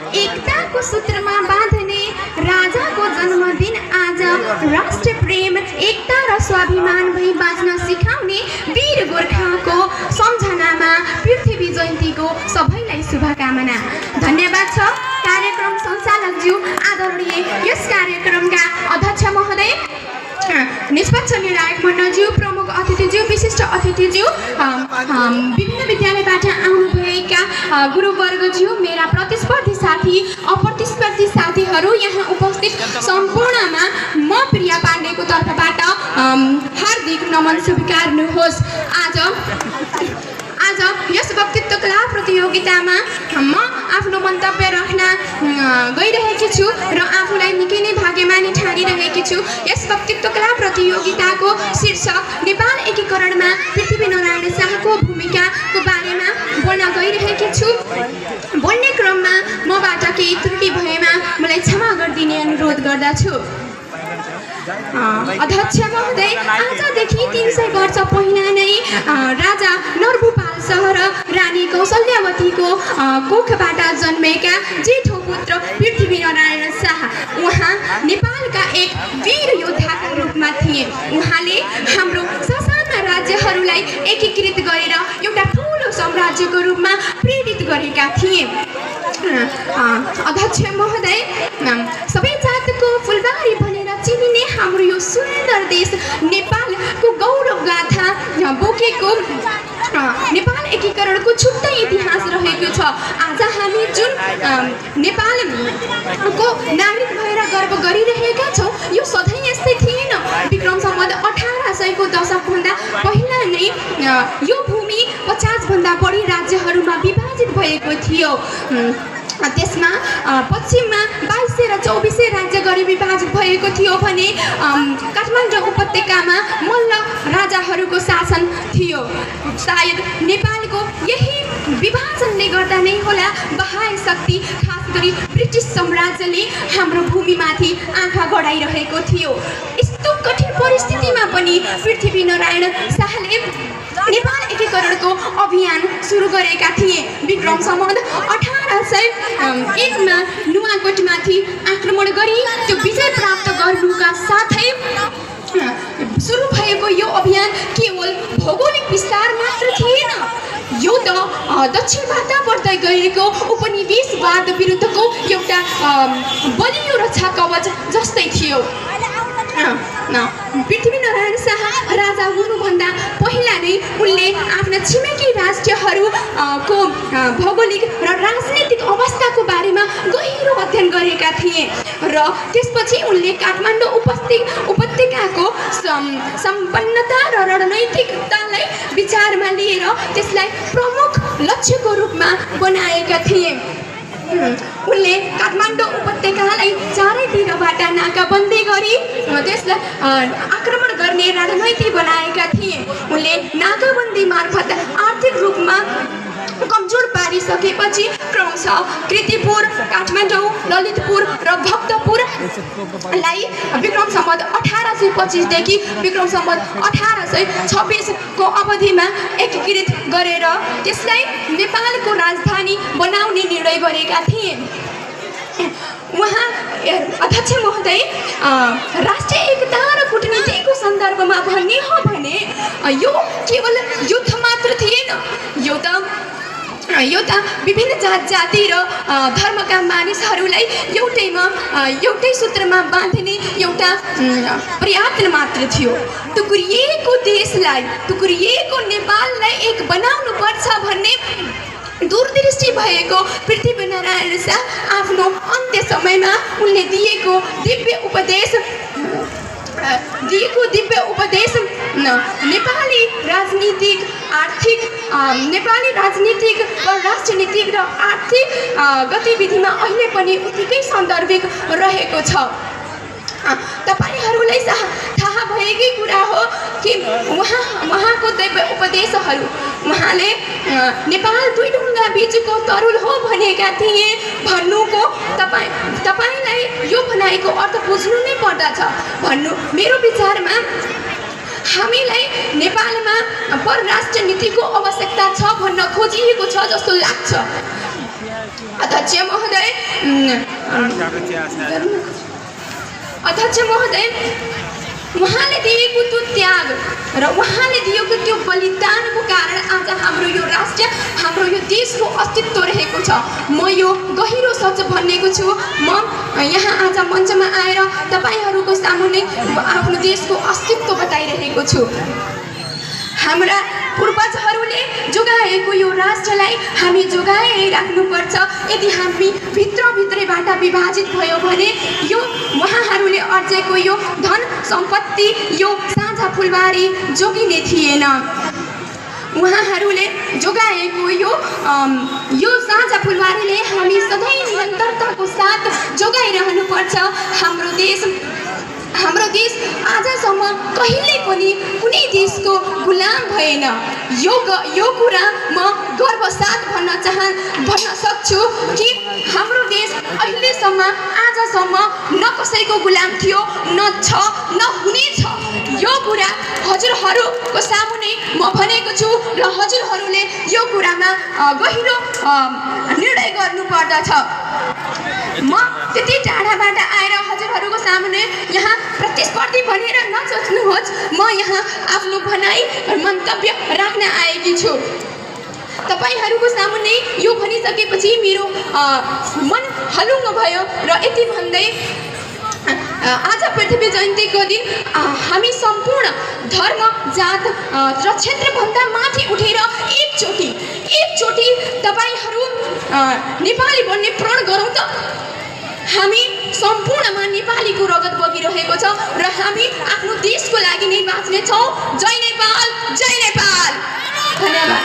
एकताको सूत्रमा बाँध्ने राजाको जन्मदिन आज। राष्ट्र प्रेम एकता र स्वाभिमान भई बाँच्न सिकाउने वीर गोर्खाको सम्झनामा पृथ्वी जयन्तीको सबैलाई शुभकामना। धन्यवाद छ कार्यक्रम सञ्चालकज्यू, आदरणीय यस कार्यक्रमका अध्यक्ष महोदय, निष्पक्ष निर्णायक मण्डलज्यू, प्रमुख अतिथिज्यू, विशिष्ट अतिथिज्यू, विभिन्न विद्यालयबाट आउनुभएका गुरुवर्गज्यू, मेरा प्रतिस्पर्धी साथी, अप्रतिस्पर्धी साथीहरू, यहाँ उपस्थित सम्पूर्णमा म प्रिया पाण्डेको तर्फबाट हार्दिक नमन स्वीकार्नुहोस्। आज यस वक्तृत्व कला प्रतियोगितामा म आफ्नो मन्तव्य राख्न गइरहेकी छु र आफूलाई निकै नै भाग्यमानी ठानिरहेकी छु। यस वक्तृत्व कला प्रतियोगिताको शीर्षक नेपाल एकीकरणमा पृथ्वीनारायण शाहको भूमिकाको बारेमा बोल्न गइरहेकी छु। बोल्ने क्रममा मबाट केही त्रुटि भएमा मलाई क्षमा गरिदिने अनुरोध गर्दछु। अध्यक्ष महोदय, आजदेखि 300 वर्ष पहिला नै राजा नरभूपाल शाह र रानी कौशल्यावतीको कोखबाट जन्मेका जेठो पुत्र पृथ्वीनारायण शाह उहाँ नेपालका एक वीर योद्धाका रूपमा थिए। उहाँले हाम्रो ससाना राज्यहरूलाई एकीकृत गरेर एउटा ठुलो साम्राज्यको रूपमा प्रेरित गरेका थिए। अध्यक्ष महोदय, सबै जातको फुलबारी भनेर चिनिने हाम्रो यो सुन्दर देश नेपालको गौरव गाथा बोकेको नेपाल एकीकरणको छुट्टै इतिहास रहेको छ। आज हामी जुन नेपालको नागरिक भएर गर्व गरिरहेका छौँ, यो सधैँ यस्तै थिएन। विक्रम सम्वत 1800 को दशकभन्दा पहिला नै यो भूमि 50 भन्दा बढी राज्यहरूमा विभाजित भएको थियो। त्यसमा पश्चिममा 2200 र 2400 राज्य गरी विभाजित भएको थियो भने काठमाडौँ उपत्यकामा मल्ल राजाहरूको शासन थियो। सायद नेपालको यही विभाजनले गर्दा नै होला बाह्य शक्ति, खास गरी ब्रिटिस साम्राज्यले हाम्रो भूमिमाथि आँखा गडाइरहेको थियो। यस्तो कठिन परिस्थितिमा पनि पृथ्वीनारायण शाहले नेपाल एकीकरणको अभियान सुरु गरेका थिए। विक्रम सम्वत 1801 मा नुवाकोटमाथि आक्रमण गरी त्यो विजय प्राप्त गर्नुका साथै सुरु भएको यो अभियान केवल भौगोलिक विस्तार मात्र थिएन, यो त दक्षिणबाट बढ्दै गएको उपनिवेशवाद विरुद्धको एउटा बलियो रक्षा कवच जस्तै थियो। पृथ्वीनारायण शाह राजा हुनुभन्दा पहिला नै उनले आफ्ना छिमेकी राज्यहरूको भौगोलिक र राजनीतिक अवस्थाको बारेमा गहिरो अध्ययन गरेका थिए र त्यसपछि उनले काठमाडौँ उपत्यकाको सम्पन्नता र रणनैतिकतालाई विचारमा लिएर त्यसलाई प्रमुख लक्ष्यको रूपमा बनाएका थिए। उनले काठमाडौँ उपत्यकालाई चारैतिरबाट नाकाबन्दी गरी त्यसलाई आक्रमण गर्ने रणनीति बनाएका थिए। उनले नाकाबन्दी मार्फत आर्थिक रूपमा कमजोर पारिसकेपछि क्रमशः कीर्तिपुर, काठमाडौँ, ललितपुर र भक्तपुरलाई विक्रम सम्वत 1825 देखि विक्रम सम्वत 1826 को अवधिमा एकीकृत गरेर त्यसलाई नेपालको राजधानी बनाउने निर्णय गरेका थिए। उहाँ अध्यक्ष महोदय, राष्ट्रिय एकता र कूटनीतिको सन्दर्भमा भन्ने हो भने यो केवल युद्ध मात्र थिएन, यो त विभिन्न जात जाति र धर्मका मानिसहरूलाई एउटै सूत्रमा बाँध्ने एउटा प्रयत्न मात्र थियो। टुक्रिएको देशलाई, टुक्रिएको नेपाललाई एक बनाउनु पर्छ भन्ने दूरदृष्टि भएको पृथ्वीनारायण शाह आफ्नो अन्त्य समयमा उनले दिएको दिव्य उपदेश नेपाली राजनीतिक र राष्ट्रनीतिक र आर्थिक गतिविधिमा अहिले पनि उत्तिकै सान्दर्भिक रहेको छ। तपाईहरूलाई थाहा भएकै कुरा हो कि उहाँको दिव्य उपदेशहरू, उहाँले नेपाल दुई ढुङ्गा बीचको तरुल हो भनेका थिए भन्नुको तपाईलाई यो भनाइको अर्थ बुझ्नु नै पर्दछ भन्नु मेरो विचारमा हामीलाई नेपालमा परराष्ट्र नीतिको आवश्यकता छ भन्न खोजिएको छ जस्तो लाग्छ। अध्यक्ष महोदय उहाँले दिएको त्यो त्याग र उहाँले दिएको त्यो बलिदानको कारण आज हाम्रो यो राष्ट्र हाम्रो यो देशको अस्तित्व रहेको छ। म यो गहिरो सच भन्नेको छु। म यहाँ आज मञ्चमा आएर तपाईहरूको सामुन्ने आफ्नो देशको अस्तित्व बताइरहेको छु। हाम्रा पूर्वजहरूले जोगाएको यो राष्ट्रलाई हामी जोगाइराख्नुपर्छ। यदि हामी भित्रभित्रैबाट विभाजित भयो भने यो उहाँहरूले अर्जेको यो धन सम्पत्ति यो साझा फुलबारी जोगिने थिएन। उहाँहरूले जोगाएको यो साझा फुलबारीले हामी सधैँ निरन्तरताको साथ जोगाइरहनुपर्छ। हाम्रो देश आजसम्म कहिले पनि कुनै देशको गुलाम भएन। यो कुरा म गर्व साथ भन्न सक्छु कि हाम्रो देश अहिलेसम्म आजसम्म न कसैको गुलाम थियो, न छ, न हुनेछ। यो कुरा हजुरहरूको सामुन्ने म भनेको छु र हजुरहरूले यो कुरामा गहिरो निर्णय गर्नुपर्दछ। म त्यति टाढाबाट आएर हजुरहरूको सामुन्ने यहाँ प्रतिस्पर्धी भनेर नसोच्नुहोस्। म यहाँ आफ्नो भनाइ मन्तव्य राख्न आएकी छु। तपाईहरूको सामुन्ने यो भनिसकेपछि मेरो मन हलुङ्ग भयो र यति भन्दै आज पृथ्वी जयन्तीको दिन हामी सम्पूर्ण धर्म जात र क्षेत्रभन्दा माथि उठेर एकचोटि तपाईहरू नेपाली बन्ने प्रण गरौँ त। हामी सम्पूर्णमा नेपालीको रगत बगिरहेको छ र हामी आफ्नो देशको लागि नै बाँच्ने छौँ। जय नेपाल, जय नेपाल। धन्यवाद।